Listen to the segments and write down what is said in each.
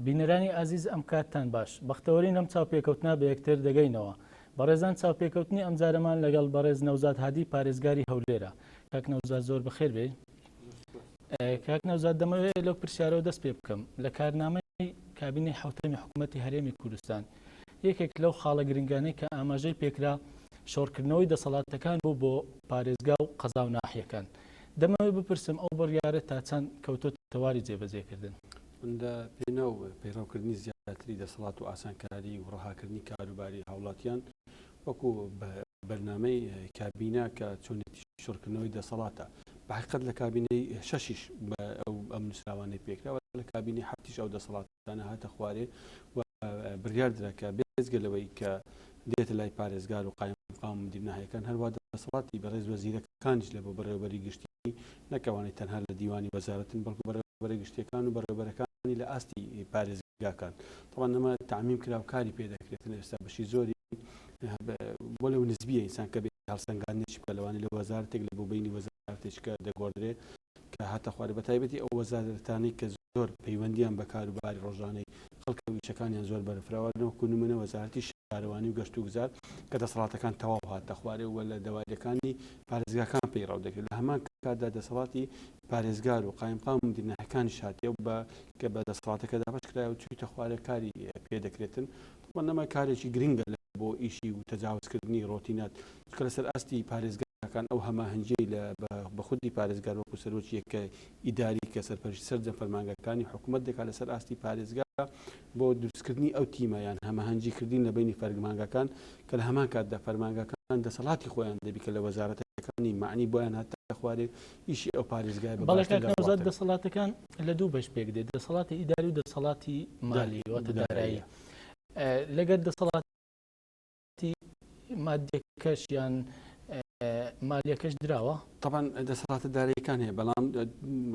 بینەرانی ئازیز ئەم کاتتان باش بەختەوەرین لەم چاوپێکەوتنە بە یەکتر دەگەینەوە بەڕێزان چاوپێکەوتنی ئەمجارەمان لەگەڵ بەڕێز نەوزاد هادی پارێزگاری هەولێرە کاک نەوزاد زۆر بەخێر بێی کاک نەوزاد دەمەوێت لەو پرسیارەوە دەست پێ بکەم لە کارنامەی کابینەی حوتەمی حکوومەتی هەرێمی کوردستان یەکێک لەو خاڵە گرنگانەی کە ئاماژەی پێکرا شۆڕکردنەوەی دەسەڵاتەکان بوو بۆ پارێزگا و قەزا و ناحیەکان دەمەوێت بپرسم ئەو بڕیارە تا چەند کەوتۆتە واری جێبەجێکردن؟ لە پێناو پەیڕەوکردنی زیاتری دەسەڵات و ئاسانکاری و ڕەهاکردنی کاروباری هاوڵاتیان وەکو بەرنامەی کابینە کە چۆنێتی شۆڕکردنەوەی دەسەڵاتە بە حقیقەت لە کابینەی شەشیش ئەم نووسراوانەی پێکراوە لە کابینەی حەفتیش ئەو دەسەڵاتانە هاتە خوارێ و بڕیار درا کە بێجگە لەوەی کە دێتە لای پارێزگار و قایمقام و مدیر ناحیەکان هەروا دەسەڵاتی بەڕێز وەزیرەکانیش لە بۆ بەڕێوەبەری گشتی نەک ئەوانەی تەنها لە دیوانی وەزارەتن بەڵکو بەڕێوەبەرە گشتیەکان و بەڕێوەبەرەکانی لە ئاستی پارێزگاکان تەبعەن ئەمە تەعمیم کرا و کاری پێ دەکرێتن ئێستا بەشی زۆری بۆ لەو نسبیە ئینسان کە بێ هەڵسەنگاندنێکی بکە لەوانەیە لە وەزارەتێک لە بۆ بینی وەزارەتێک کە دەگۆڕدرێ کە هاتە خوارێ بەتایبەتی ئەو وەزارەتانەی کە زۆر پەیوەندیان بە کاروباری ڕۆژانەی خەڵکە و ئیشەکانیان زۆر بەرفراوانە وەکو نمونە وەزارەتی شارەوانی و گەشت و گوزار کە دەسەڵاتەکان تەواو هاتە خوارێ و لە دەوایرەکانی پارێزگاکان پەیڕەو دەکرێت لە هەمان کاتدا دەسەڵاتی پارێزگار و قایمقام و مدیر ناحیەکانیش هاتیە و بە کە بە دەسەڵاتەکە دابەش کرایە و چوویتە خوارێ کاری پێ دەکرێتن طبعا ئەمە کارێکی گرنگە لە بۆ ئیشی و تەجاوزکردنی ڕۆتینات چونکە لەسەر ئاستی پارێزگاکان ئەو هەماهەنگیەی لە بە خودی پارێزگار وەکو سەرۆکی یەکە ئیداری کە سەرپەرشتی سەرجەم فەرمانگەکانی حکومەت دەکات لەسەر ئاستی پارێزگا بۆ دروستکردنی ئەو تیمە یان هەماهەنگی کردن لە بەینی فەرمانگەکان کە لە هەمان کاتدا فەرمانگەکان دەسەڵاتی خۆیان دەبی کە لە وەزارەتەکانی مەعنی بۆیان هاتە خوارێ ئیشی ئەو پارێزگای بە بەڵێ باشتر کاک نەوزاد دەڕواتن. دەسەڵاتەکان لە دوو بەش پێک دێت دەسەڵاتی ئیداری و دەسەڵاتی مالی واتە دارایی داراییە. لەگەر دەسەڵاتی مادیەکەش یان مالیەکەش دراوە؟ تەبعەن دەسەڵاتە داراییەکان هەیە بەڵام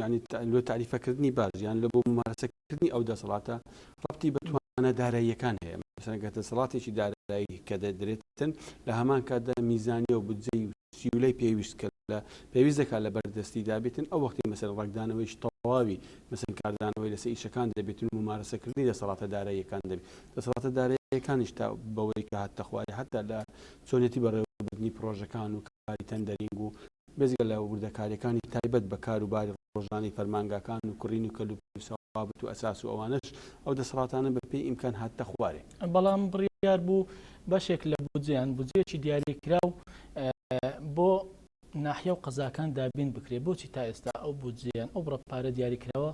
یانی لۆ تاریفەکردنی باج یان لە بۆ ممارەسەکردنی ئەو دەسەڵاتە ڕەبتی بە توانا داراییەکان هەیە مەسەلەن گەر دەسەڵاتێکی دارایی کە دەدرێتن لە هەمان کاتدا میزانیە و بودجەی و سیولەی پێویست کە لە پێویست دەکات لە بەردەستی دابێتن ئەو وەختی مەسەلەن ڕەنگدانەوەیش تەواوی مەسەلەن کاردانەوەی لەسەر ئیشەکان دەبێتن و ممارەسەکردنی دەسەڵاتە داراییەکان دەبێت دەسەڵاتە داراییەکانیش تا بەوەی کە هاتتە خوارێ حەتا لە چۆنیەتی بەڕێوەبردنی پڕۆژەکان و کاری tendering و بێجگە لە وردەکاریەکانی تایبەت بە کار و باری ڕۆژانەی فەرمانگاکان و کڕین و کەلوپەل و سەوابت و ئەساس و ئەوانەش ئەو دەسەڵاتانە بە پێی ئیمکان هاتتە خوارێ. بەڵام بڕیار بوو بەشێک لە بودجە یان بودجەیەکی دیاریکراو بۆ ناحیە و قەزاکان دابین بکرێت، بۆچی تا ئێستا ئەو بودجە یان ئەو بڕە پارە دیاریکراوە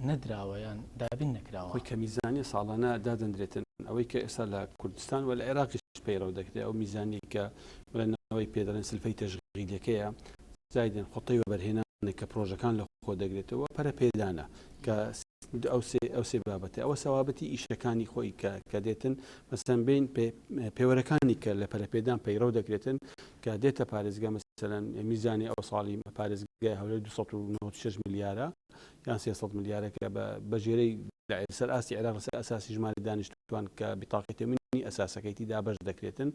نەدراوە یان دابین نەکراوە؟ خۆی کە میزانیە ساڵانە دادەندرێتن، ئەوەی کە ئێستا لە کوردستان و لە عێراقیش پەیڕەو دەکرێت، ئەو میزانیەی کە بڵێنەوەی پێ دەڵێن سلفەی تەشغیلیەکەیە، زایدن خوتەی وەبەرهێنانە کە پرۆژەکان لە خۆ دەگرێتەوە، پەرەپێدانە کە ئەو سێ ئەو سێ بابەتە ئەوە سەوابتی ئیشەکانی خۆی کە کە دێتن مەسەن بین پێوەرەکانی کە لە پەرەپێدان پەیڕەو دەکرێتن کە دێتە پارێزگا مەسەلەن میزانی ئەو ساڵی پارێزگای هەولێر 296 ملیارە یان 300 ملیارە کە بە بەژێرەی لەسەر ئاستی عێراق لەسەر ئەساسی ژمارەی دانیشتوان کە بیتاقی تەمینی ئەساسەکەیتی دابەش دەکرێتن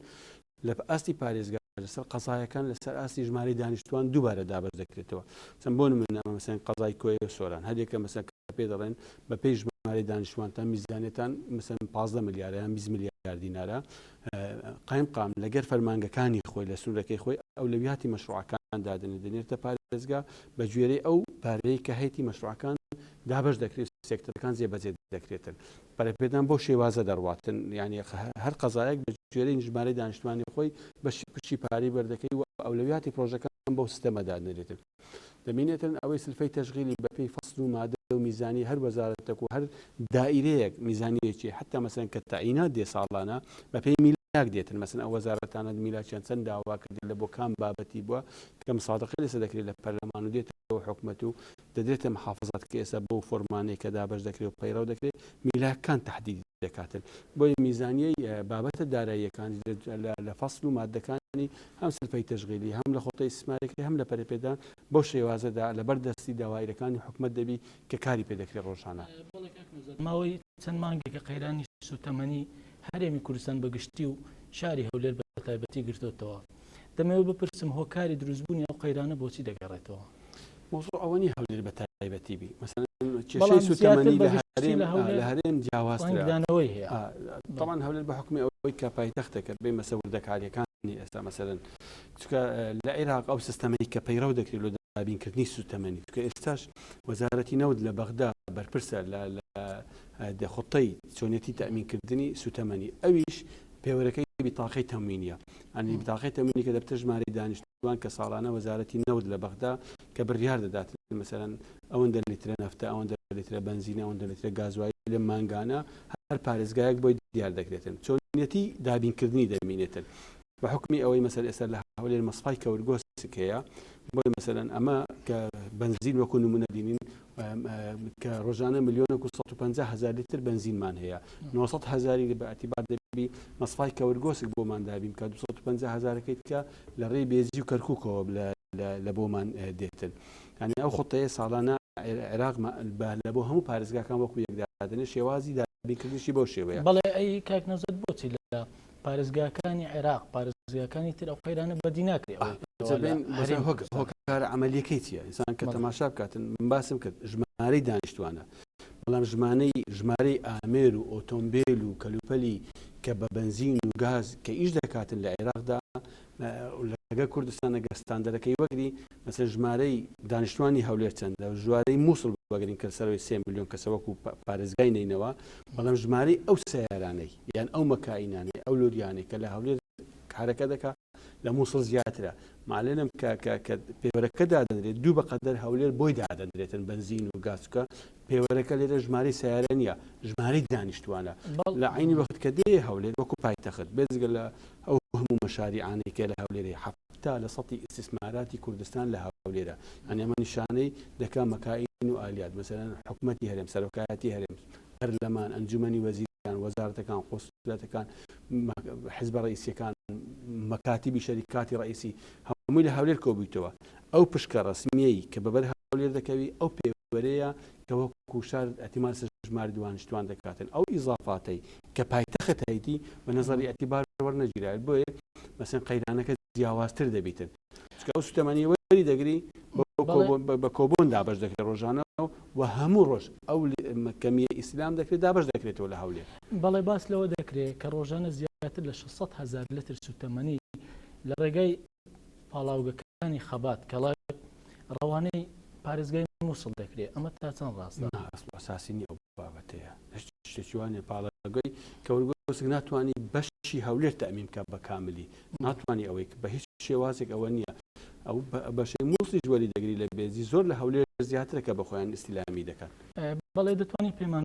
لە ئاستی پارێزگا لەسەر قەزایەکان لەسەر ئاستی ژمارەی دانیشتوان دووبارە دابەش دەکرێتەوە چەند بۆ نمونە مەسەن قەزای کۆیە و سۆران هەریەکە مەسەن کە پێ دەڵێن بە پێی ژمارەی دانیشتوانتان میزانێتان مەسەن 15 ملیارە یان 20 ملیار دینارە قایمقام لەگەر فەرمانگەکانی خۆی لە سنوورەکەی خۆی ئەولەویاتی مەشروعەکان دادەنێت دەنێرتە پارێزگا بە گوێرەی ئەو پارەی کە هەیتی مەشروعەکان دابەش دەکرێت سێکتەرەکان جێبەجێ دەکرێتن پەرەپێدان بەو شێوازە دەڕواتن یانی هەر قەزایەک بە گوێرەی ژمارەی دانیشتوانی خۆی بەشی پشکی پارەی بەردەکەی و ئەولەویاتی پرۆژەکان بەو سیستەمە دادنرێتن دەمینێتن ئەوەی سلفەی تەشغیلی بەپێی فەسل و مادە و میزانی هەر وەزارەتەک و هەر دائیرەیەک میزانیەکی حتا مەسەن کە تەعینات دێ ساڵانە بەپێی میلاک دێتن مەسەن ئەو وەزارەتانە میلاکیان چەند داوا کردی لە بۆ کام بابەتی بووە کە مسادقەی لەسەر دەکرێت لە پەرلەمان و دێتەوە حکومەت و دەدرێتە محافزات کە ئێستا بەو فۆرمانەی کە دابەش دەکرێت و پەیڕەو دەکرێت میلاکان تەحدیدی دەکاتن بۆیە میزانیەی بابەتە داراییەکان لە فەسل و مادەکانی هەم سلفەی تەشغیلی هەم لە خۆتە ئیسمارەکەی هەم لە پەرەپێدان بەو شێوازەدا لەبەر دەستی دەوایرەکانی حکومەت دەبی کە کاری پێ دەکرێت ڕۆژانە. ماوەی چەند مانگێکە قەیرانی سوتەمەنی هەرێمی کوردستان بە گشتی و شاری هەولێر بە تایبەتی گرتۆتەوە. دەمەوێت بپرسم هۆکاری دروستبوونی ئەو قەیرانە بۆچی دەگەڕێتەوە؟ مەوزوع ئەوە نیە هەولێر بە تایبەتی بی مەسەلەن. کێشەی سوتەمەنی لە هەرێم لە هەرێم جیاوازترانەوەی هەیە. تەبعەن هەولێر بە حوکمی ئەوەی کە پایتەختێکە بێمە سەر وردەکارییەکانی ئێستا مەسەلەن چونکە لە عێراق ئەو سیستەمەی کە پەیڕەو دەکرێت لۆ دابینکردنی سوتەمەنی چونکە ئێستاش وەزارەتی نەوت لە بەغدا بەرپرسە لە لە خطەی چۆنیەتی تەئمینکردنی سوتەمەنی ئەویش پێوەرەکەی بیتاقەی تەموینیە ئەنی بیتاقەی تەموینی کە دەبتە ژمارەی دانیشتوان کە ساڵانە وەزارەتی نەوت لە بەغدا کە بڕیار دەدات مەسەلەن ئەوەندە لیترە نەفتە ئەوەندە لیترە بەنزینە ئەوەندە لیترە گازوایل لە مانگانە هەر پارێزگایەک بۆی دیار دەکرێتن چۆنیەتی دابینکردنی دەمینێتن بە حوکمی ئەوەی مەسەل ئێستا لە هەولێر مەسفای کەورگۆسک هەیە بۆیە مەسەلەن ئەمە کە بەنزین وەکو نمونە دینین کە ڕۆژانە ملیۆنێک و 150 هزار لیتر بەنزینمان هەیە 900 هزاری بە اعتبار دەبی مەسفای کەورگۆسک بۆمان دابین کە 250 هزارەکەی کە لە ڕێی بێزی و کەرکوکەوە لە بۆمان دێتن یعنی ئەو خطەیە ساڵانە عێراق لە بۆ هەموو پارێزگاکان وەکو یەکدادنێ شێوازی دابینکردنیشی بەو شێوەیە. بەڵێ ئەی کاک نەوزاد بۆچی لە پارێزگاکانی عێراق پارێزگاکانی تر ئەو قەیرانە بەدی ناکرێ هۆکارە عملیەکەی چییە ئینسان کە تەماشا بکاتن من باسم کرد ژمارەی دانیشتوانە بەڵام ژمانەی ژمارەی ئامێر و ئۆتۆمبیل و کەلوپەلی کە بە بەنزین و گاز کە ئیش دەکاتن لە عێراقدا لەگە کوردستان ئەگەر ستاندەرەکەی وەگری مەسەلەن ژمارەی دانیشتوانی هەولێر چەندە و ژوارەی مووسڵ وەگرین کە سەرەوەی سێ ملیۆن کەسە وەکو پارێزگای نەینەوا بەڵام ژمارەی ئەو سەیارانەی یان ئەو مەکائینانەی ئەو لۆریانەی کە لە هەولێر کارەکە دەکا لە مووسڵ زیاترە معلێنم کە کە کە پێوەرەکە دادەنرێت دوو بەقەدەر هەولێر بۆی دادەنرێتن بەنزین و گاز چونکە پێوەرەکە لێرە ژمارەی سەیارە نییە ژمارەی دانیشتوانە لە عەینی وەخت کە دێیە هەولێر وەکو پایتەخت بێجگە لە ئەو هەموو مەشاریعانەی کە لە هەولێرەی 70 لە سەتی ئیستیسماراتی کوردستان لە هەولێرە یانی ئەمە نیشانەی دەکا مەکائین و ئالیات مەسەلەن حکومەتی هەرێم سەرۆکایەتی هەرێم پەرلەمان ئەنجومەنی وەزیران وەزارەتەکان قوسلەتەکان حزبە ڕئیسیەکان مەکاتیبی شەریکاتی ڕئیسی هەمووی لە هەولێر کۆبوویتەوە ئەو پشکە ڕەسمیەی کە بەبەر هەولێر دەکەوی ئەو پێوەرەیە کە وەکو شار ئیعتیماد لەسەر ژمارەی دوانیشتوان دەکاتن ئەو ئیزافاتەی کە پایتەخت هەیتی بە نەزەری ئیعتیبار وەرنەگیراوێت بۆیە مەسەن قەیرانەکە جیاوازتر دەبیتن چونکە ئەو سوتەمەنی وەری دەگری بە کۆبۆن دابەش دەکرێت ڕۆژانە و هەموو ڕۆژ ئەو کەمیە ئیسلام دەکرێت دابەش دەکرێتەوە لە هەولێر. بەڵێ باس لەوە دەکرێت کە ڕۆژانە زیاتر لە 600 هەزار لتر سوتەمەنی لە ڕێگای پاڵاوگەکانی خەبات کەڵک ڕەوانەی پارێزگای مووسڵ دەکرێت، ئەمە تا چەند ڕاستە؟ نا ئەسڵ و ئەساسی نیە ئەو بابەتەیە هیچ شتێکی وا نیە پاڵاوگەی کەورگۆسک ناتوانی بەشی هەولێر تەئمین بکا بە کاملی ناتوانی ئەوەی بە هیچ شێوازێک ئەوە نییە ئەو بەشەی مووسڵیش وەری دەگری لە بێزی زۆر لە هەولێر زیاترە کە بە خۆیان ئیستیلامی دەکەن. بەڵێ دەتوانی پێمان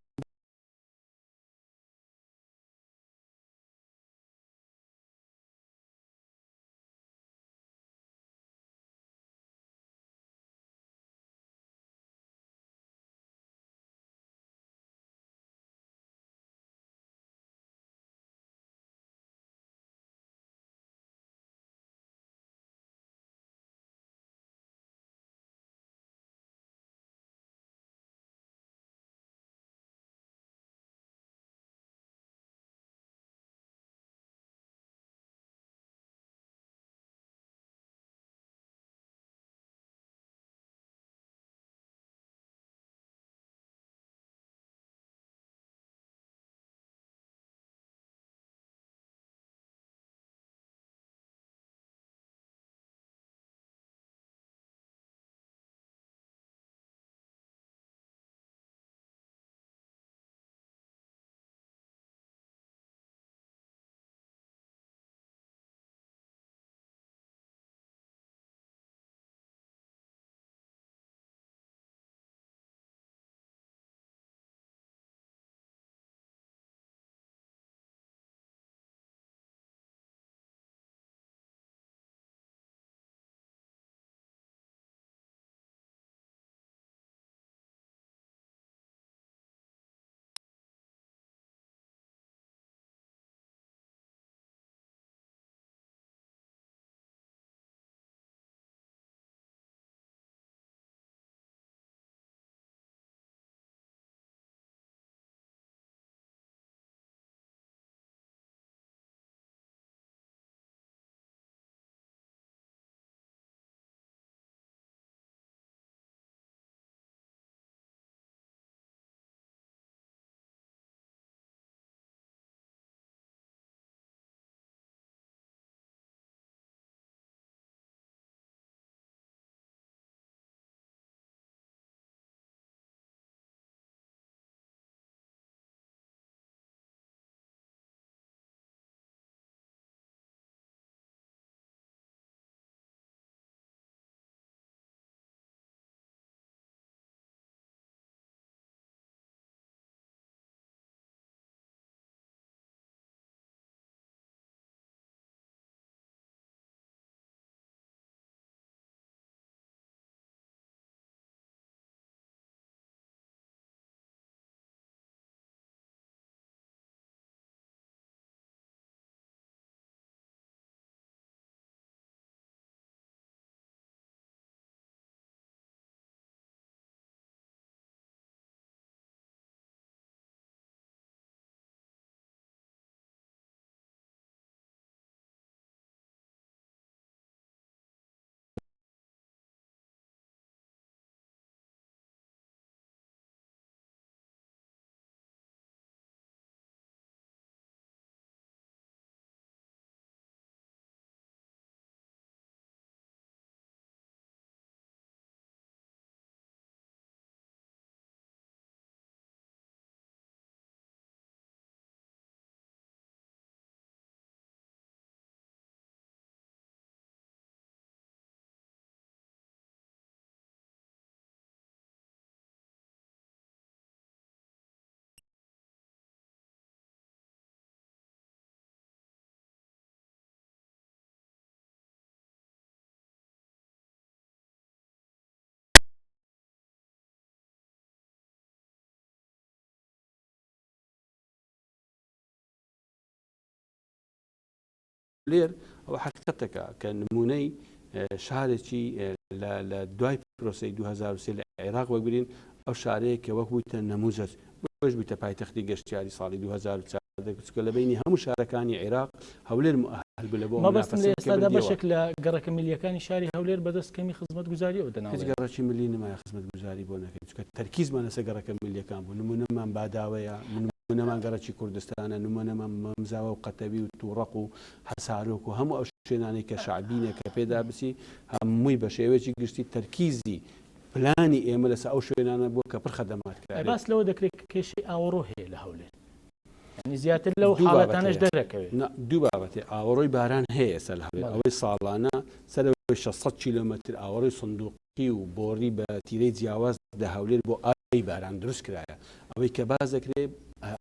هەولێر ئەوە حەقیقەتێکە کە نمونەی شارێکی لە دوای پرۆسەی 2023 لە عێراق وەگرین ئەو شارەیە کە وەک بوویتە نەموزەج بۆش بوویتە پایتەختی گەشتیاری ساڵی 2014 چونکە لە بینی هەموو شارەکانی عێراق هەولێر مؤهل بوو لە بۆ مەبەستم لە ئێستادا بەشێک لە گەڕەکە میللیەکانی شاری هەولێر بەدەست کەمی خزمەتگوزاریەوە دەناڵێنن. هیچ گەڕەکی ملی نەمایە خزمەتگوزاری بۆ نەکەین چونکە تەرکیزمان لەسەر گەڕەکە میللیەکان بوو نمونەمان باداوەیە نمونەمان گەڕەکی کوردستانە نمونەمان مەمزاوە و قەتەوی و توڕەق و حەسارۆک و هەموو ئەو شوێنانەی کە شەعبینە کە پێدا بچی هەمووی بە شێوەیەکی گشتی تەرکیزی پلانی ئێمە لەسەر ئەو شوێنانە بووە کە پڕ خەدەمات کرابێت. باس لەوە دەکرێت کە کێشەی ئاوەڕۆ هەیە لە هەولێر یانی زیاتر لەو حاڵەتانەش دەرەکەوێت. نا دوو بابەتێ ئاوەڕۆی باران هەیە ئێستا لە هەولێر ئەوەی ساڵانە سەرەوەی 600 کیلۆمەتر ئاوەڕۆی سندوقی و بۆڕی بە تیرەی جیاواز لە هەولێر بۆ ئاوی باران دروست کرایە ئەوەی کە باس دەکرێ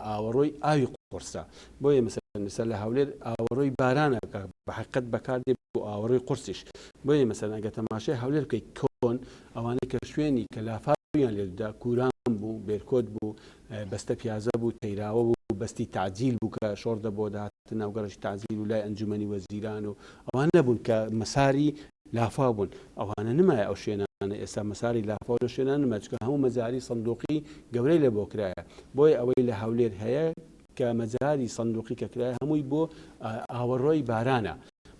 ئاوەڕۆی ئاوی قورسە بۆیە مەسەلەن ئێستا لە هەولێر ئاوەڕۆی بارانە کە بە حەقیقەت بەکاردێ بۆ ئاوەڕۆی قورسیش بۆیە مەسەلەن ئەگەر تەماشای هەولێر بکەی کۆن ئەوانەی کە شوێنی کە لافاویان لێ دەدا کوران بوو بێرکۆت بوو بەستە پیازە بوو تەیراوە بوو بەستی تەعجیل بوو کە شۆڕ دەبۆ دەهاتە ناو گەڕەکی تەعجیل و لای ئەنجومەنی وەزیران و ئەوانە بوون کە مەساری لافاو بوون ئەوانە نمایە ئەو شوێنانە ئێستا مەساری لافاو لە شوێنان نمایە چونکە هەموو مەجاری سندوقی گەورەی لێ بۆ کرایە بۆیە ئەوەی لە هەولێر هەیە کە مەجاری سندوقی کە کرایە هەمووی بۆ ئاوەڕۆی بارانە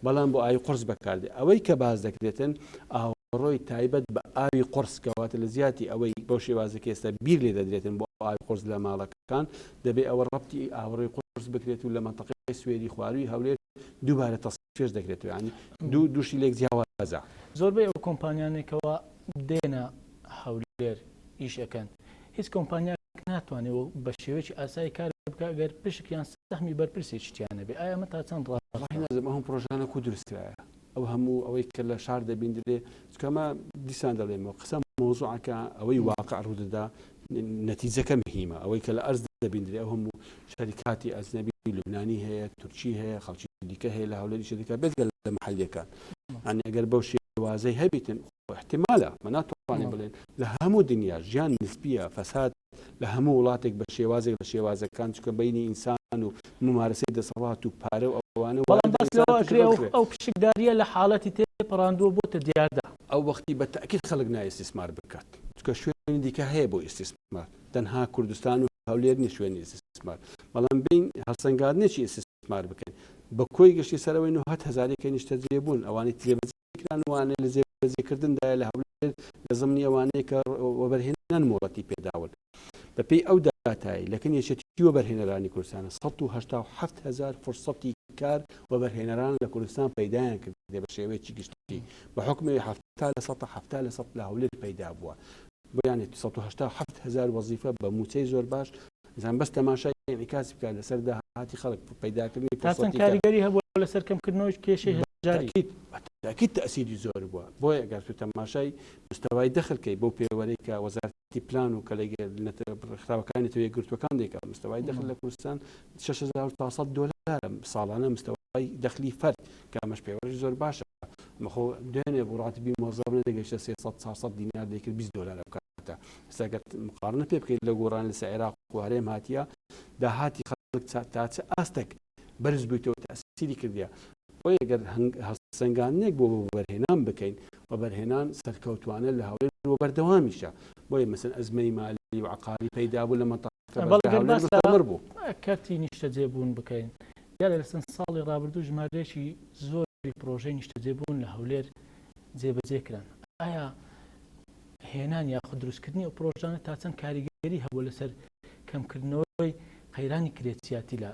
بەڵام بۆ ئاوی قورس بەکاردێ ئەوەی کە باس دەکرێتن ئاوەڕۆی تایبەت بە ئاوی قورس کەواتە لە جیاتی ئەوەی بەو شێوازە کە ئێستا بیر لێ دەدرێتن بۆ ئاوی قورس لە ماڵەکان دەبێ ئەوە ڕەبتی ئاوەڕۆی قورس بکرێت و لە مەنتەقەی سوێری خوارووی هەولێر دووبارە تەسفیەش دەکرێتەوە یانی دوو دووشی لێک جیاوازە. زۆربەی ئەو کۆمپانیانەی کەوا دێنە هەولێر ئیش ئەکەن هیچ کۆمپانیاک ناتوانێ و بە شێوەیەکی ئاسایی کار بکا گەر پشک یان سەهمی بەرپرسێکی تیا نەبێ ئایا ئەمە تا چەند ڕاستە؟ وەڵاهی نازم ئەو هەموو پرۆژانە کو دروست کرایە ئەو هەموو ئەوەی کە لە شار دەبیندرێ چونکە ئەمە دیسان دەڵێمەوە قسە مەوزوعەکە ئەوەی واقع ڕوودەدا نەتیجەکە مهیمە ئەوەی کە لە ئەرز دەبیندرێ ئەو هەموو شەریکاتی ئەجنەبی لوبنانی هەیە تورکی هەیە خەڵکی دیکە هەیە لە هەولێریش دەکات بێجگە لە محەلیەکان یانی ئەگەر بەو شێوازەی هەبیتن خۆ احتمالە مە ناتوانین بڵێن لە هەموو دنیا ژیان نسبیە فەساد لە هەموو وڵاتێک بە شێوازێک لە شێوازەکان چونکە بینی ئینسان و ممارەسەی دەسەڵات و پارە و ئەوانە بەڵام باس لەوە ئەکرێ ئەو پشکداریە لە حاڵەتی تێپەڕاندووە بۆتە دیاردە. ئەو وەختی بە تەئکید خەڵک نایە ئیستیسمار بکات چونکە شوێنی دیکە هەیە بۆ ئیستیسمار تەنها کوردستان و هەولێر نیە شوێنی ئیستیسمار بەڵام بین هەڵسەنگاندنێکی ئیستیسمار بکەین بە کۆی گشتی سەرەوەی 90 هەزاری کە نیشتەجێ بوون ئەوانەی جێبەجێ کران وانەی لە جێبەجێکردندایە لە هەولێر لە زمنی ئەوانەیە کە وەبەرهێنان مۆڵەتی پێداون بەپێی ئەو داتای لەکن یەکێتی وەبەرهێنەرانی کوردستانە 187 هەزار فرسەتی کار وەبەرهێنەران لە کوردستان پەیدایان کردێ بە شێوەیەکی گشتی بە حکومی 70 لە 70 لە سەد لە هەولێر پەیدا بووە بۆیانێ 187 هەزار وەزیفە بە مووچەی زۆر باش ئینسان بەس تەماشای ئینعیکاسی بکات لەسەر داهاتی خەڵک پەیداکردنی تا چەند فرسەتی کار. کاریگەری هەبووە لەسەر کەمکردنەوەی کێشەی هەژاری؟ تەئکید تەئکید تەئسیری زۆر بووە بۆیە گەر تۆ تەماشای مستەوای دەخل کەی بەو پێوەرەی کە وەزارەتی پلان و کە لە ڕێکخراوەکانی نەتەوە یەکگرتووەکان دەیکا مستەوای دەخل لە کوردستان 6400 دۆلارە ساڵانە مستەوای دەخلی فەرد کە ئەمەش پێوەرێکی زۆر باشە ئەمە خۆ دوێنێ بوو ڕاتبی مۆزەف نەدەگەیشتە 300 400 دینار دەیکرد 20 دۆلار ئەو کاتە ئێستا گەر مقارنە پێ بکەیت لە گۆڕان لەسەر عێراق و هەرێم هاتیە داهاتی خەڵک تا چ ئاستێک بەرز بوویتەوە تەئسیری کردیە بۆیە گەر هەڵسەنگاندنێک بۆ وەبەرهێنان بکەین وەبەرهێنان سەرکەوتوانە لە هەولێر و بەردەوامیشە بۆیە مەسەن ئەزمەی مالی و عقاری پەیدا بوو لە مەنتەقەکە بەڵێ گەر باس لە کەرتی نیشتەجێبوون بکەین دیارە لە چەند ساڵی ڕابردوو ژمارەیەکی زۆری پرۆژەی نیشتەجێبوون لە هەولێر جێبەجێ کران ئایا هێنان یاخود دروستکردنی ئەو پرۆژانە تا چەند کاریگەری هەبوو لەسەر کەمکردنەوەی قەیرانی کرێچیاتی لە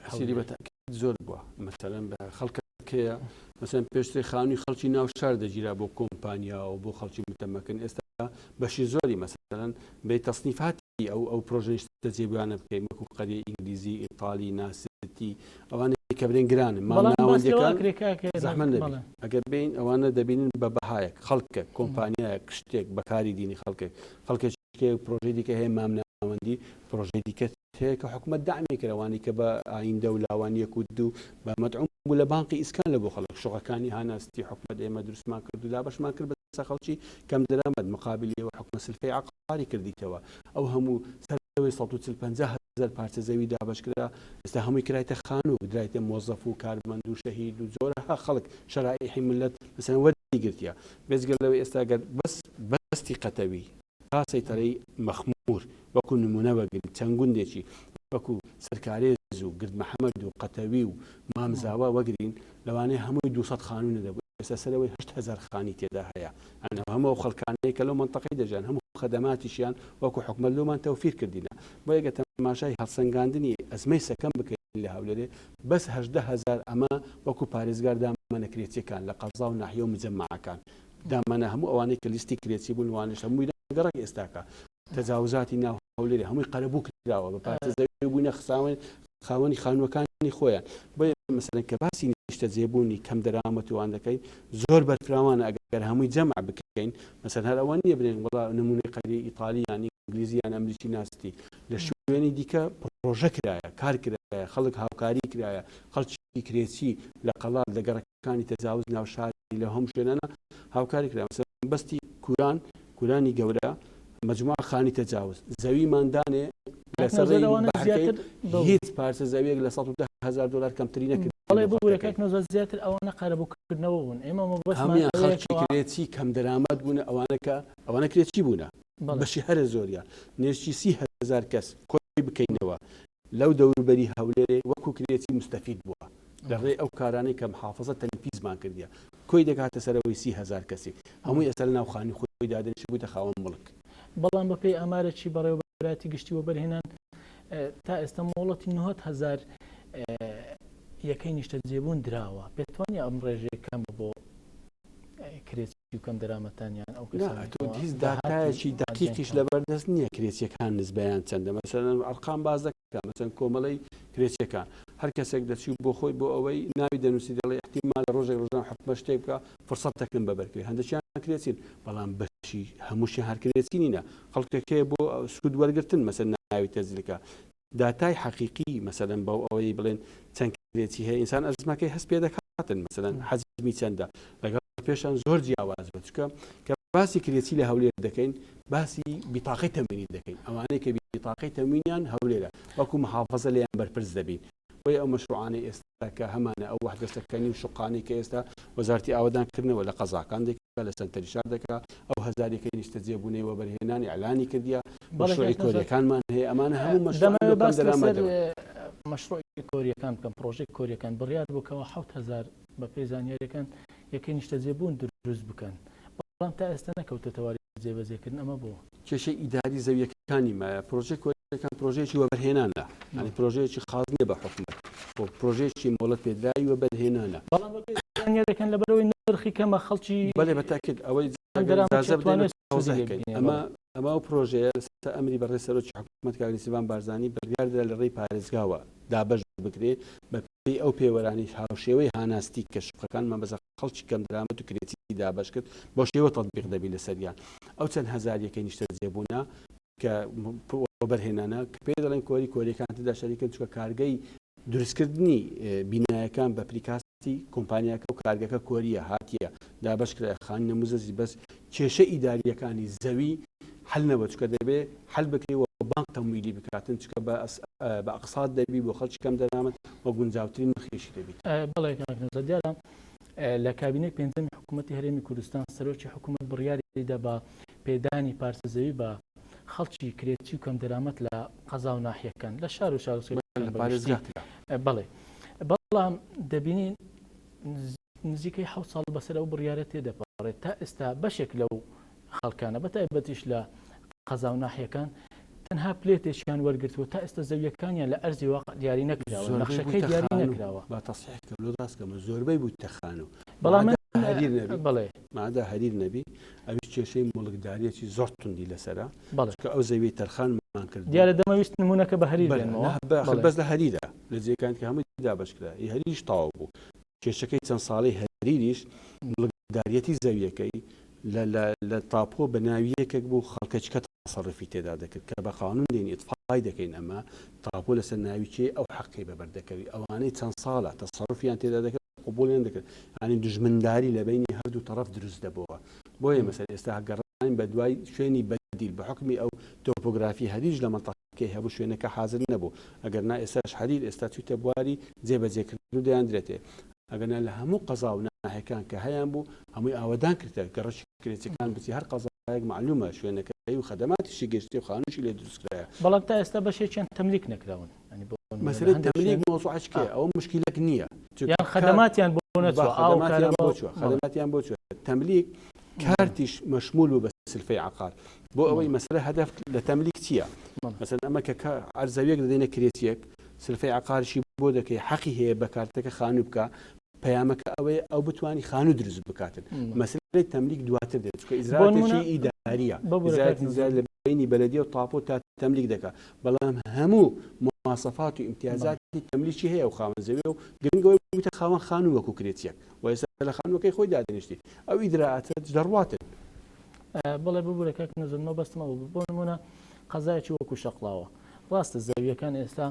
تەئسیری بە تەئکید زۆر بووە مەسەلەن بە خەڵکەکەیە مەسەن پێشتر خانووی خەڵکی ناو شار دەگیرا بۆ کۆمپانیا و بۆ خەڵکی متەمەکن ئێستا بەشی زۆری مەسەلەن بێ تەسنیفاتی ئەو ئەو پرۆژە نیشتەجێبووانە بکەین وەکو قەریە ئینگلیزی ئیتالی ناستی ئەوانەی کە برێن گرانن بەڵام باس لەوە مامناوەندیەکان ئەکرێ کاک زەحمەت نەبی بەڵێ ئەگەر بێین ئەوانە دەبینن بە بەهایەک خەڵکێک کۆمپانیایەک شتێک بەکاری دینی خەڵکێک خەڵکێکی هەیە پرۆژەی دیکە هەیە مامناوەندی پرۆژەی دیکە هەیە کە حکومەت دەعمی کرد ئەوانەی کە بە ئایندە و لاوان یەک و دوو بە مەدعوم بوو لە بانقی ئیسکان لە بۆ خەڵک شوقەکانی هاناستی حکومەت ئێمە دروستمان کرد و دابەشمان کرد بەسەر خەڵکی کەم دەرامەت مقابلی ئەوە حکومەت سلفەی عەقاری کردیتەوە ئەو هەموو سەرەوەی 140 50. هەزار پارچە زەوی دابەش کرا، ئێستا هەمووی کرایتە خانوو، درایتە مۆزەف و کارمەند و شەهید و جۆرەها خەڵک شەرائیحی مللەت مەسەلەن وەری گرتیە. بێجگە لەوەی ئێستا گەر بەس بەستی قەتەوی تا سەیتەرەی مەخموور وەکوو نموونە وەگرین چەند گوندێکی وەکوو سەرکارێز و گردمەحەمەد و قەتەوی و مامزاوا وەگرین لەوانەیە هەمووی 200 خانوو نەدەبوو ئێستا سەرەوەی 8000 خانی تێدا هەیە یانی هەموو ئەو خەڵکانەی کە لەو مەنتەقەی دەژیان هەموو خەدەماتیشیان وەکو حکومەت لۆمان تەوفیر کردینە بۆیە گەر تەماشای هەڵسەنگاندنی ئەزمەی سەکەن بکەین لە هەولێرێ بەس 18 هەزار ئەمە وەکو پارێزگار دامانە کرێچیەکان لە قەزا و ناحیە و مجەمەعەکان دامانە هەموو ئەوانەی کە لیستی کرێچی بوون وانش هەمووی گەڕەک ئێستاکە تەجاوزاتی ناو هەولێرێ هەمووی قەرەبوو کراوە بە پارچە زەوی بووینە خساوەن خاوەنی خانووەکانی خۆیان بۆیە مەسەلەن کە باسی نیشتەجێبوونی کەم دەرامەت و وان دەکەین زۆر بەرفراوانە ئەگەر هەمووی جەمع بکەین مەسەلەن هەر ئەوە نییە بڵێن وەڵا نموونەی قەریەی ئیتالی یان ئینگلیزی یان ئەمریکی ناستی لە شوێنی دیکە پڕۆژە کرایە کار کرایە خەڵک هاوکاری کرایە خەڵکی کرێچی لە قەڵات لە گەڕەکەکانی تەجاوز ناو شاری لە هەموو شوێنانە هاوکاری کرا مەسەلەن بەستی کوران کورانی گەورە مجموعە خانی تەجاوز زەویمان دانێ لەسەر ڕێی بەحرکەی هیچ پارچە زەویەک لە 110 هەزار دلار کەمتری نەکرد. بەڵێ ببورە کاک نەوزاد زیاتر ئەوانە قەرەبووکردنەوە بوون ئێمە مەبەستمان هەموویان خەڵکی کرێچی کەم دەرامەت بوونە ئەوانە کە ئەوانە کرێچی بوونە بەشی هەرە زۆریان نێزیکی 30 هەزار کەس کۆی بکەینەوە لەو دەوروبەری هەولێرێ وەکو کرێچی موستەفید بووە لە ڕێی ئەو کارانەی کە محافزە تەنفیزمان کردیە کۆی دەکاتە سەرەوەی 30 هەزار کەسی هەمووی ئێستا لە ناو خانووی خۆی دادەنیشێ بوویتە خاوەن موڵک. بەڵام بەپێی ئامارێکی بەڕێوەبەرایەتی گشتی وەبەرهێنان تا ئێستا مۆڵەتی 90 هەزار یەکەی نیشتەجێبوون دراوە، پێتوانیە ئەم ڕێژەیە کەمە بۆ کرێچی و کەم دەرامەتان یان ئەو کەسانەی کەوا هیچ داتایەکی دەقیقیش لەبەردەست نییە کرێچیەکان نسبەیان چەندە مەسەلەن ئەرقام باس دەکات مەسەلەن کۆمەڵەی کرێچیەکان هەر کەسێک دەچی بۆ خۆی بۆ ئەوەی ناوی دەنووسی دەڵێ احتیمال ڕۆژێک ڕۆژان حکومە شتێک بکە فرسەتەکەم بەبەرکرێ هەندێکیان کرێچین بەڵام بەشی هەمووشیان هەر کرێچی نینە خەڵکێک هەیە بۆ سوود وەرگتن مەسەلەن ناوی تەزلکە داتای حەقیقی مەسەلەن بەو ئەوەی بڵێن چەند کرێچی هەیە ئینسان ئەزمەکەی هەست پێ دەکاتن مەسەلەن حەجمی چەندە لەگەڵ پێشان زۆر جیاواز بە چکە کە باسی کرێچی لە هەولێر دەکەین باسی بیتاقی تەموینی دەکەین ئەوانەی کە بیتاقی تەموینیان هەولێرە وەکو محافظە لێیان بەرپرس دەبین بۆیە ئەو مەشروعانەی ئێستا کە هەمانە ئەو وەحدە سەکەنی و شوقانەی کە ئێستا وەزارەتی ئاوەدان کردنەوە لە قەزاکان دەکا لە سەنتەری شار دەکا ئەو هەزاریەکەی نیشتەجێبوونەی وەبەرهێنان ئیعلانی کردیە بەڵێ مەشروعی کاک نەوزاد کۆریەکانمان هەیە ئەمانە هەموو مەشروعن دەمەوێت لۆ کەم باس لەسەر دەرامەتەوە. مەشروعی کۆریەکان بکەم پڕۆژەی کۆریەکان بڕیار بوو کەوا 7000 بەپێی زانیاریەکان یەکەی نیشتەجێبوون دروست بکەن بەڵام تا ئێستا نەکەوتۆتە واری جێبەجێکردن ئەمە بۆ؟ کێشەی ئیداری زەویەکانی مایە پرۆژەی کۆریەکان پرۆژەیەکی وەبەرهێنانە یانی پرۆژەیەکی خاص نییە بە حکومەت بۆ پرۆژەیەکی مۆڵەت پێدراوی وەبەرهێنانە. بەڵام بەپێی زانیاریەکان لەبەرئەوەی نرخی کەمە خەڵکی بەلێ بە تاکید ئەوەی کەم دەرامەت ئیجازە بدەین ئەتوانێت سوودی تەوزیح لێ بکەین ببینێ ئەمە بەڵێ. ئەمە ئەو پرۆژەیە لەسەر ئەمری بەڕێز سەرۆکی حکومەت کاک نێچیرڤان بارزانی بڕیار درا لە ڕێی پارێزگاوە دابەش بکرێ بە پێی ئەو پێوەرانەی هاوشێوەی هاناستی کە شوقەکانمان بەسەر خەڵکی کەمدەرامەت و کرێچی دابەش کرد بەو شێوە تەتبیق دەبی لەسەریان ئەو چەند هەزار یەکەی نیشتەجێبوونە کە وەبەرهێنانە کە پێی دەڵێن کۆری کۆریەکان تێدا شەریکن چونکە کارگەی دروستکردنی بینایەکان بە precast ی کۆمپانیاکە و کارگەکە کۆریە هاتیە دابەش کرایە خانی نەموزەجی بەس کێشە ئیداریەکانی زەوی حل نەبوە چونکە دەبێ حل بکرێ و بانک تەمویلی بکاتن چونکە بە بە ئەقسات دەبی بۆ خەڵکی کەم دەرامەت و گونجاوترین نرخیشی دەبیت. بەڵێ کاک نەوزاد دیارە لە کابینەی پێنجەمی حکوومەتی هەرێمی کوردستان سەرۆکی حکوومەت بڕیاری دا بە پێدانی پارچە زەوی بە خەڵکی کرێچی و کەمدەرامەت لە قەزا و ناحیەکان لە شار و شارۆچکەکان لە بە گشتی پارێزگا کرا. بەڵێ بەڵام دەبینین نزیکەی حەوت ساڵ بەسەر ئەو بڕیارە تێدەپەڕێت تا ئێستا بەشێک لەو خەڵکانە بە تایبەتیش لە قەزا و ناحیەکان تەنها پلێتێکیان وەرگرتووە تا ئێستا زەویەکانیان لە ئەرزی واقع دیاری نەکراوە زۆربەی نەخشەکەی بوویتە دیاری خانوو نەکراوە. با تەسحیح کەم لۆ ڕاست کەمەوە زۆربەی بوویتە خانوو بەڵام مادە من هەریر نەبی بەڵێ. مادە هەریر نەبی ئەویش کێشەی موڵکداریەکی زۆر توندی لەسەرە بەڵێ. چونکە ئەو زەویەی تەرخانمان کردبوو دیارە دەمەویست نموونەکە بە هەریر بەلێ بێنمەوە نا بە بەڵێ. بەس لە هەریرە لە جێگان کە هەمووی دابەش کرا ئی هەریریش تەواو بوو کێشەکەی چەند ساڵەی هەریریش موڵکداریەتی زەویەکەی لە لە لە تاپۆ بە ناوی یەکێک بوو خەڵکەچکە تەسەروفی تێدا دەکرد کە بە قانون دێین ئیتفای دەکەین ئەمە تاپۆ لەسەر ناوی کێ ئەو حەقی بەبەر دەکەوی ئەوانەی چەند ساڵە تەسەروفیان تێدا دەکرد قبوڵیان دەکرد یانی دوژمنداری لە بەینی هەردوو تەڕەف دروست دەبۆوە بۆیە مەسەلەن ئێستا گەڕاین بە دوای شوێنی بەدیل بە حوکمی ئەو تۆپۆگرافی هەریش لە مەنتەقەکەی. شوێنەکەی هەبوو شوێنەکە حازر نەبوو ئەگەر نا ئێستاش حەریر ئێستا چوویتە بواری جێبەجێکردن و دەیاندرێتێ ئەگەر نا لە هەموو قەزا و ناحیەکان کە هەیان بوو هەمووی ئاوەدان کردە گەڕەکی کرێچیەکان بچی هەر قەزایەک مەعلومە شوێنەکەی و خەدەماتیشی گەشتێ و خانووشی لێ دروست کرایە. بەڵام تا ئێستا بەشێکیان تەملیک نەکراون یانی بۆ نموونە لە مەسەلەی هەندێک تەملیک شوێن مەوزوعەش کێیە ئەوە مشکیلەک نییە چونکە یان کار خەدەماتیان بۆ با نەچووە ئاو خەدەماتیان کارەبا بۆ و چووە بەڵێ. خەدەماتیان بۆ چووە تەملیک کارتیش مەشمول بوو بە سلفەی عەقار بۆ ئەوەی مەسەلە هەدەف لە تەملیک چییە مەسەلەن ئەمە کە عەرزەویەک دەدەینە کرێچیەک سلفەی عەقارشی بۆ دەکەی حەقی هەیە بە کارتەکە خانوو بکا پەیامەکە ئەوەیە ئەو بتوانی خانوو دروست بکاتن مەسەلەی تەملیک دواتر دێت چونکە ئیجراتێکی ئیداریە ئیجراتی لە بینی بەلەدیە و تاپۆ تا تەملیک دەکا بەڵام هەموو مواسەفات و ئیمتیازاتی تەملیکی هەیە و خاوەن زەویە و گرنگەوەی بوویتە خاوەن خانوو وەکو کرێچیەک و ئێستا لە خانووەکەی خۆی دادەنیشتی ئەو ئیجرائاتە دەڕواتن. بەڵێ ببورە کاک نەزر مەبەستم ئەوە بوو بۆ نموونە قەزایەکی وەکو شەقڵاوە ڕاستە زەویەکان ئێستا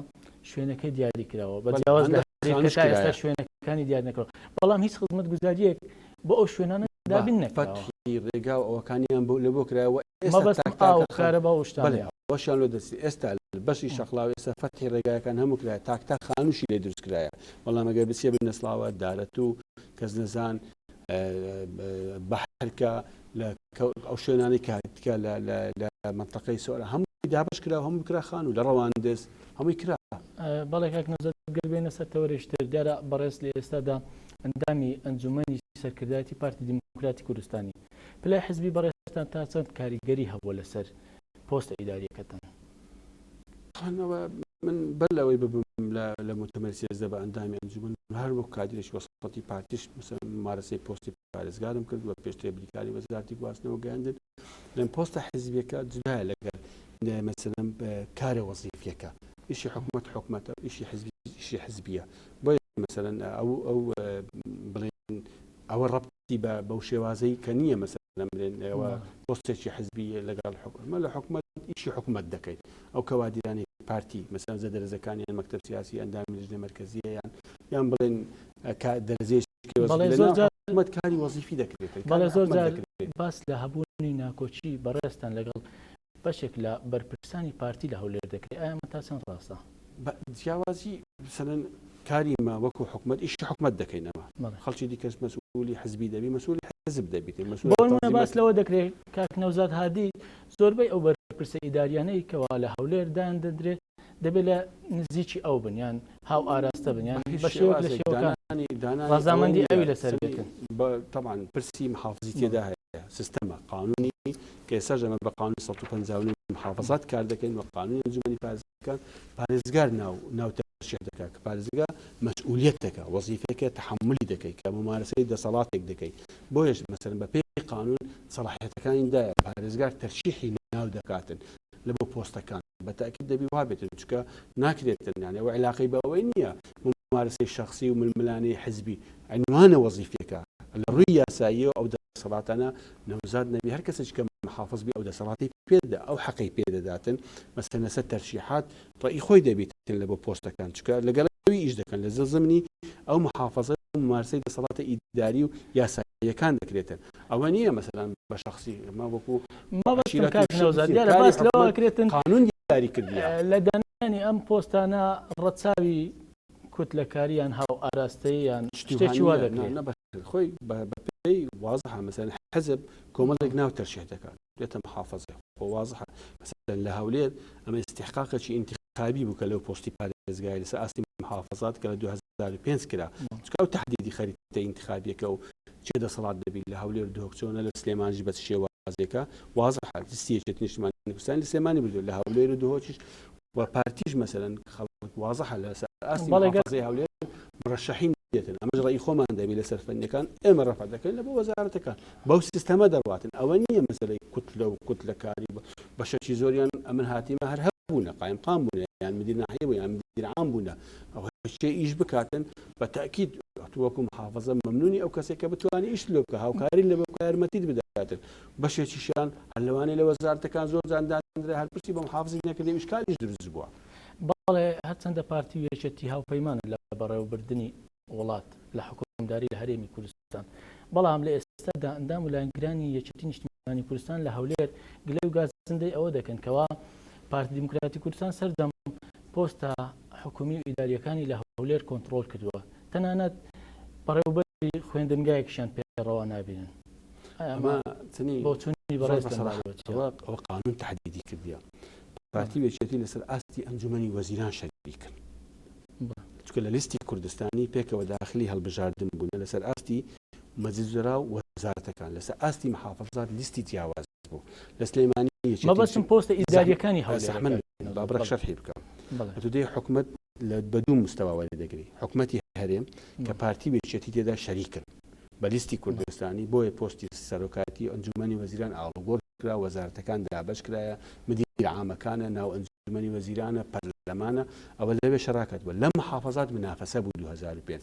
شوێنەکەی دیاری کراوە بە جیاواز لە هەرێم کە تا ئێستا شوێنەکانی دیار نەکراوە بەڵام هیچ خزمەتگوزارییەک بۆ ئەو شوێنانە دابین نەکراوە. فەتحی ڕێگا و ئەوەکانیان بۆ لە بۆ کرایەوە ئێستا مەبەستم تاک تاکە ئاو خەڵک کارەبا و شتانە. بەڵێ ئەوەشیان لۆ دەچێت ئێستا بەشی شەقڵاوە ئێستا فەتحی ڕێگایەکان هەموو کرایە تاک تاک خانووشی لێ دروست کرایە بەڵام ئەگەر بچیە بنەسڵاوە دارەتوو کەسنەزان بەحرکە لە ئەو شوێنانەی کە تکە لە لە مەنتەقەی سۆرە هەمووی دابەش کرا و هەمووی کرا خانوو لە ڕەواندز هەمووی کرا. بەڵێ کاک نەوزاد گەر بێینە سەر تەوەرێکی تر دیارە بەڕێز لە ئێستادا ئەندامی ئەنجومەنی سەرکردایەتی پارتی دیموکراتی کوردستانی پلەی حزبی بەڕێزتان تا چەند کاریگەری هەبووە لەسەر پۆستە ئیداریەکەتان؟ خوێندنەوە من بەر لەوەی ببم لە موتەمەری 13 بە ئەندامی ئەنجومەن هەر وەک کادرێکی وەسەتی پارتیش ممارەسەی پۆستی پارێزگارم کرد و پێشتر بریکاری وەزارەتی گواستنەوە گەیاندن لەم پۆستە حزبیەکە جودایە لەگەل مەسەلەن کارە وەزیفیەکە ئیشی حکومەت حکومەتە ئیشی حزبی ئیشی حزبیە بۆیە مەسەلەن ئەو ئەو بڵێن ئەوە ڕەبتی بە بەو شێوازەی کە نییە مەسەلەن بڵێن ئەوە پۆستێکی حزبی لەگەڵ حکومە لە حکومەت ئیشی حکومەت دەکەیت ئەو کەوادیرانی پارتی مەسەلەن زە دەرەجەکانیان مەکتەب سیاسی ئەندامی لجنە مەرکەزیە یان یان بڵێن کە دەرەجەیەکی بەڵێ زۆر جار حکومەت کاری وەزیفی دەکرێت بەڵێ زۆر جار باس لە هەبوونی ناکۆکی بەڕێزتان لەگەڵ بەشێک لە بەرپرسانی پارتی لە هەولێر دەکرێت ئایا ئەمە تا چەند ڕاستە؟ جیاوازی مەسەلەن کاری مە وەکو حکومەت ئیشی حکومەت دەکەینەوە خەڵکی دیکەش مەسئولی حزبی دەبی مەسئولی حزب دەبیت بۆ نمونە باس لەوە دەکرێت کاک نەوزاد هادی زۆربەی ئەو بەرپرسە ئیداریانەی کەوا لە هەولێر دایان دەدرێت دەبێت لە نزیکی ئەو بن یان هاو ئاراستە بن یان بە شێوەیەک لە شێوەکان ڕەزامەندی ئەوی لەسەر بێتن. تەبعەن پرسی محافزی تێدا هەیە سیستەمە قانونی کە ئێستاش ئەمە بە قانونی 159 محافظات کار دەکەین و قانونی ئەنجومەنی پارێزگاکان پارێزگار ناو ناو تەرشیح دەکات کە پارێزگا مەسئولیەت دەکا وەزیفەیەکە تەحەمولی دەکەی کە ممارەسەی دەسەڵاتێک دەکەی بۆیەش مەسەلەن بە پێی قانون سەڵاحیەتەکانی دایە پارێزگار تەرشیحی ناو دەکاتن لە بۆ پۆستەکان بە تەئکید دەبی وا بێتن چونکە ناکرێتن یانی ئەوە عیلاقەی بە ئەوەی نییە ممارەسەی شەخسی و ململانێی حزبی عنوانە وەزیفیەکە لە ڕووی یاساییەوە ئەو دەسەڵاتانە نەوزاد نەبی هەر کەسێک کە محافظ بی ئەو دەسەڵاتی پێدا ئەو حەقی پێدەداتن مەسەلەن لەسەر تەرشیحات ڕەئی خۆی دەبیتن لە بۆ پۆستەکان چونکە لەگەڵ ئەوی ئیش دەکەن لە زمنی ئەو محافظە و ممارسەی دەسەڵاتە ئیداری و یاساییەکان دەکرێتن ئەوە نییە مەسەلەن بە شەخسی ئەمە وەکو مەبەستم عەشیرەت و کاک شت نەوزاد نییە. دیارە کاری باس لەوە حکومەت ئەکرێتن قانون دیاری کردیە. لە دانانی ئەم پۆستانە ڕەچاوی کوتلەکاری یان هاو ئاراستەیی یان شتی شتێکی وا وا نییە. دەکرێ. نا نە خۆی بە پێی وازحە مەسەلەن حزب کۆمەڵێک ناو تەرشیح دەکات دێتە محافەزەی خۆ وازحە مەسەلەن لە هەولێر ئەمە ئیستیحقاقێکی ئینتیخابی بوو کە لەو پۆستی پارێزگای لەسەر ئاستی محافەزات کە لە 2005 کرا چونکە ئەو تەحدیدی خەریتە ئینتیخابیەکە و کێ دەسەڵات دەبی لە هەولێر و دهۆک چۆنە لە سلێمانیش بە چ شێوازێکە وازحە لیستی یەکێتی نیشتمانی کوردستان لە سلێمانی بردووە لە هەولێر و دهۆکیش و پارتیش مەسەلەن خەڵک وازحە لەسەر ئاستی بەڵێ گەر محافەزەی هەولێر مرەشەحین دێتن ئەمەش ڕەئی خۆمان دەبی لەسەر فەنیەکان ئێمە ڕەفع دەکەین لە بۆ وەزارەتەکان بەو سیستەمە دەڕواتن ئەوە نییە مەسەلەی کوتلە و کوتلەکاری بەشەکی زۆریان ئەمن هاتیمە هەر هەبوونە قایمقام بوونە یان مدیر ناحیە بوون یان مدیر عام بوونە ئەوە کێ ئیش بکاتن بە تاکید وەکو محافظە مەمنونی ئەو کەسێک کە بتوانانی ئیش لۆ بکە هاوکاری لە بکە یارمەتیت بداتن بەشێکیشیان هەر لەوانەیە لە وەزارەتەکان زۆر جان دانرا هەر پرسی بە محافزی نەکردی و ئیشکالیش دروست بووە. بەڵێ هەرچەندە پارتی و یەکێتی هاوپەیمانن لە بەڕێوەبردنی وڵات لە حوکمداری لە هەرێمی کوردستان، بەڵام لە ئێستادا ئەندام و لایەنگرانی یەکێتی نیشتیمانی کوردستان لە هەولێر گلەی و گازندەی ئەوە دەکەن کەوا پارتی دیموکراتی کوردستان سەرجەم پۆستە حکومی و ئیداریەکانی لە هەولێر کۆنتڕۆڵ کردووە، تەنانەت بەڕێوبەری خوێندنگایەکیشیان پێ ڕەوا نابینن. ئەمە بۆچوونی بەڕێز ئەوە قانون تهدیدی کردیە. پارتی و یەکێتی لەسەر ئاستی ئەنجومەنی وەزیران شەریکن. چونکە لە لیستی کوردستانی پێکەوە داخلی هەڵبژاردن بوونە لەسەر ئاستی مەجلیس وزەرا و وەزارەتەکان لەسەر ئاستی محافەزات لیستی جیاواز بوو لە سلێمانی یەکێتی مەبەستم پۆستە ئیداریەکانی هەولێرە زەحمەت نەبێت با بڕێک شەرحی بکەم ئەتوو دێی حکومەت لە بە دوو مستەوا وەری دەگری حکومەتی هەرێم کە پارتی و یەکێتی تێدا شەریکن بە لیستی کوردستانی بۆیە پۆستی سەرۆکایەتی ئەنجومەنی وەزیران ئاڵوگۆڕ کرا وەزارەتەکان دابەش کرایە مدیر عامەکانە ناو ئەنجومەنی وەزیرانە پەرلەمانە ئەوە لەوێ شەراکەت بووە لە محافەزات منافەسە بوو 2005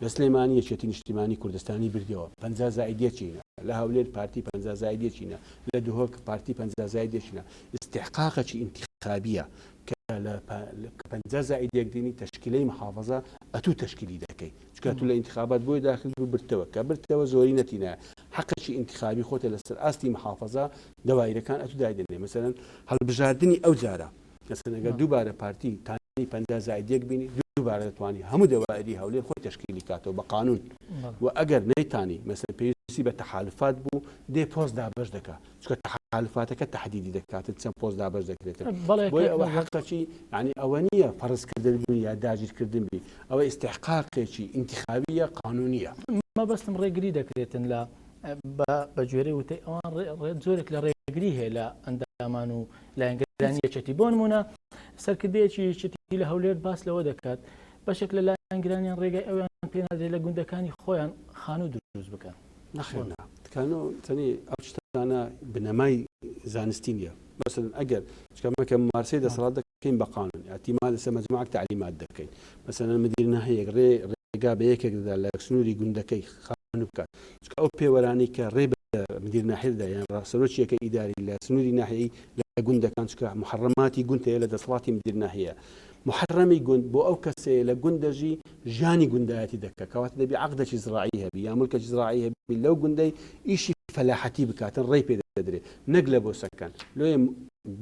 لە سلێمانی یەکێتی نیشتیمانی کوردستانی بردەوە 50 زائد یەکینە لە هەولێر پارتی 50 زائد یەکینە لە دهۆک پارتی 50 زائد یەکینە ئیستحقاقەکی ئینتیخابیە کە لە 50 زائد یەک دینی تەشکیلەی محافەزە ئەتوو تەشکیلی دەکەی چونکە تو لە ئینتخابات بۆی داخل بوو برتەوە کە برتەوە زۆری نەتینایە حەقەکی ئینتخابی خۆتە لەسەر ئاستی محافەزە دەوایرەکان ئەتو دایدەنێ مەسەلەن هەڵبژاردنی ئەو جارە مەسەلەن ئەگەر دووبارە پارتی تانی 50 زائد یەک بینی دووبارە دەتوانی هەموو دەوایری هەولێر خۆی تەشکیلی کاتەوە بە قانون و ئەگەر نەیتانی مەسەلەن پێویستی بە تەحالفات بوو دێ پۆست دابەش دەکا چونکە تەحالفاتەکە تەحدیدی دەکاتن چەند پۆست دابەش دەکرێتن بۆیە ئەوە حەقەکی یعنی ئەوە نییە فەرزکردن بی یا داگیرکردن بی ئەوە ئیستحقاقێکی ئینتخابیە قانونیە. مەبەستم ڕێگری دەکرێتن لە بە گوێرەی وتەی ئەوان جۆرێک لە ڕێگری هەیە لە ئەندامان و لایەنگرانی یەکێتی بۆ نمونە سەرکردەیەکی یەکێتی لە هەولێر باس لەوە دەکات بەشێک لە لایەنگرانیان ڕێگای ئەویان پێنادرێت لە گوندەکانی خۆیان خانوو دروست بکەن. نەخێر نا تکانۆ تەنی ئەو شتانە بنەمای زانستی نییە مەسەلەن ئەگەر چکە مەکە ممارسەی دەسەڵات دەکەین بە قانون اعتماد لەسەر مەجموعەک تەعلیمات دەکەین مەسەلەن مدیر ناحیەیەک ڕێ ڕێگا بە یەکێک دەدا لە سنووری گوندەکەی خانوو بکات چکە ئەو پێوەرانەی کە ڕێ بە مدیر ناحیە دەدا یان سەرۆکی یەکە ئیداری لە سنووری ناحیەی لە گوندەکان چکە محرماتی گوند هەیە لە دەسەڵاتی مدیر ناحیە محرمی گوند بۆ ئەو کەسەیە لە گوند دەژی ژیانی گوندایەتی دەکا کەواتە دەبی عەقدەکی زراعی هەبی یا ملکەکی زراعی هەبی لەو گوندەی ئیشی فەلاحەتی بکاتن ڕێی پێ دەدرێ نەک لە بۆسەکان لۆیە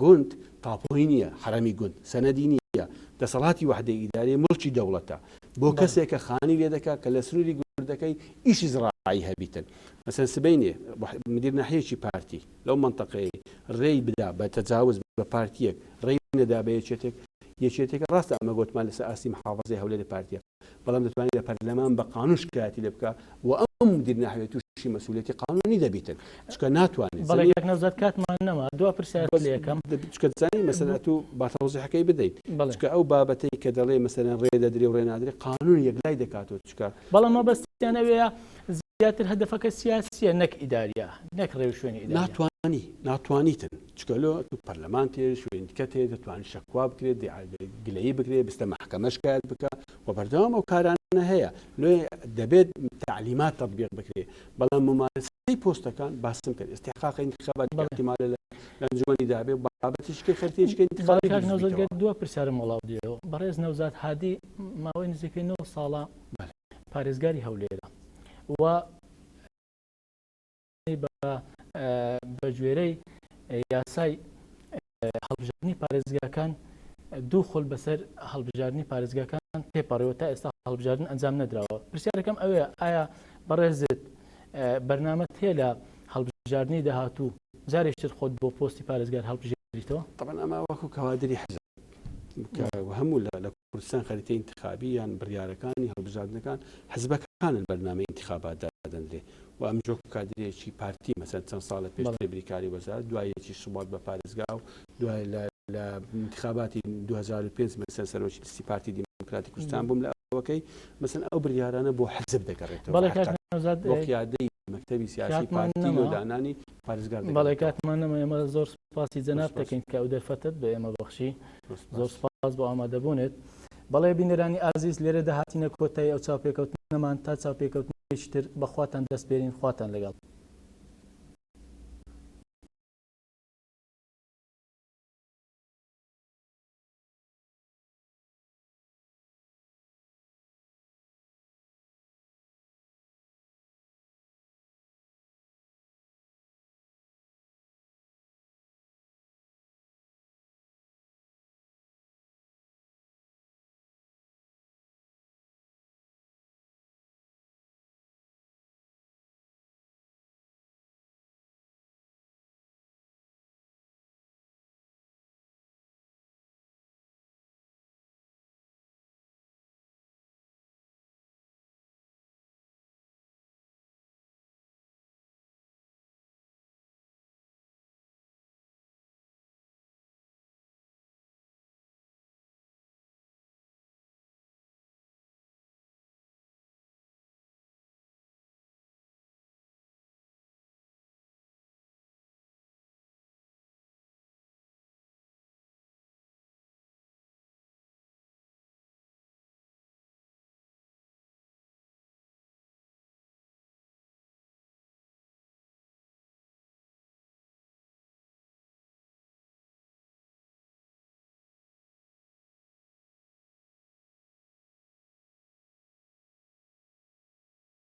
گوند تاپۆی نییە حەرەمی گوند سەنەدی نییە دەسەڵاتی وەحدەی ئیداری مڵکی دەوڵەتە بۆ کەسێک کە خانی لێ دەکا کە لە سنووری گوندەکەی ئیشی زراعی هەبیتن مەسەن سبەینێ مدیر ناحیەکی پارتی لەو مەنتەقەیەی ڕێی بدا بە تەجاوز بە پارتیەک ڕێی نەدا بە یەکێتێک یەکێتێکە ڕاستە ئەمە گۆتمان لەسەر ئاستی محافەزەی هەولێر پارتیە بەڵام دەتوانێت لە پەرلەمان بە قانون شکایەتی لێ بکا و ئەم مدیر ناحیە تووشی مەسئولیەتی قانونی دەبیتن چونکە ناتوانێت بەڵێ کاک نەوزاد کاتمان نەما دوا پرسیارت لێ ئەکەم چونکە دەزانی مەسەلەن ئەتوو با تەوزیحەکەی بدەین چونکە ئەو بابەتەی کە دەڵێ مەسەلەن ڕێ دەدرێ و ڕێ نادرێ قانون یەکلای دەکاتەوە چونکە بەڵام مەبەستیان ئەوەیە زیاتر هەدەفەکە سیاسیە نەک ئیداریە نەک ڕێوشوێنی ئیداریە. ناتوانی ناتوانیتن چونکە لۆ تو پەرلەمان تێ شوێنی دیکە تێ دەتوانی شەکوا بکرێت گلەیی بکرێت بستە مەحکەمە شکایەت بکە و بەردەوام ئەو کارانە هەیە لۆ دەبێت تعلیمات تطبیق بکرێت بەڵام ممارسەی پۆستەکان باسم کرد استحقاق انتخابات احتمال لە ئەنجومەنی دابێ بابەتیشکەی خەرتیشکەی انتخابی کاک نەوزاد گەر دوا پرسیارم وەڵام بدەیەوە بەڕێز نەوزاد هادی ماوەی نزیکەی 9 ساڵە پارێزگاری هەولێرە و بە گوێرەی یاسای هەڵبژاردنی پارێزگاکان دوو خول بەسەر هەڵبژاردنی پارێزگاکان تێپەڕیوە تا ئێستا هەڵبژاردن ئەنجام نەدراوە پرسیارەکەم ئەوەیە ئایا بەڕێزت بەرنامەت هەیە لە هەڵبژاردنی داهاتوو جارێکتر خۆت بۆ پۆستی پارێزگار هەڵبژێریتەوە؟ طبعا ئەمە وەکو کەوادری حزب کە هەموو لە کوردستان خەریتەی ئینتخابی یان بڕیارەکانی هەڵبژاردنەکان حزبەکانن بەرنامەی ئینتخابات دادەنرێ و ئەم جۆ کادرێکی پارتی مەسەن چەند ساڵە پێشتر بریکاری وەزارەت دوای یەکی شوبات بە پارێزگا و دوای لە لە انتخاباتی 2005 مەسەن سەرۆکی لیستی پارتی دیموکراتی کوردستان بووم لە ئەوەکەی مەسەن ئەو بریارانە بۆ حزب دەگەڕێتەوە بەڵێ کاک نەوزاد بۆ قیادەی مەکتەبی سیاسی پارتی لۆ دانانی پارێزگار بەڵێ کاتمان نەما ئێمە زۆر سپاسی جەنابت دەکەین کە ئەو دەرفەتەت بە ئێمە بەخشی زۆر سپاس بۆ ئامادەبوونت بەڵێ بینەرانی ئازیز لێرە دەهاتینە کۆتایی ئەو چاوپێکەوتنەمان تا چاوپێکەوتنێکی تر بەخواتان دەسپێرین خواتان لەگەڵ.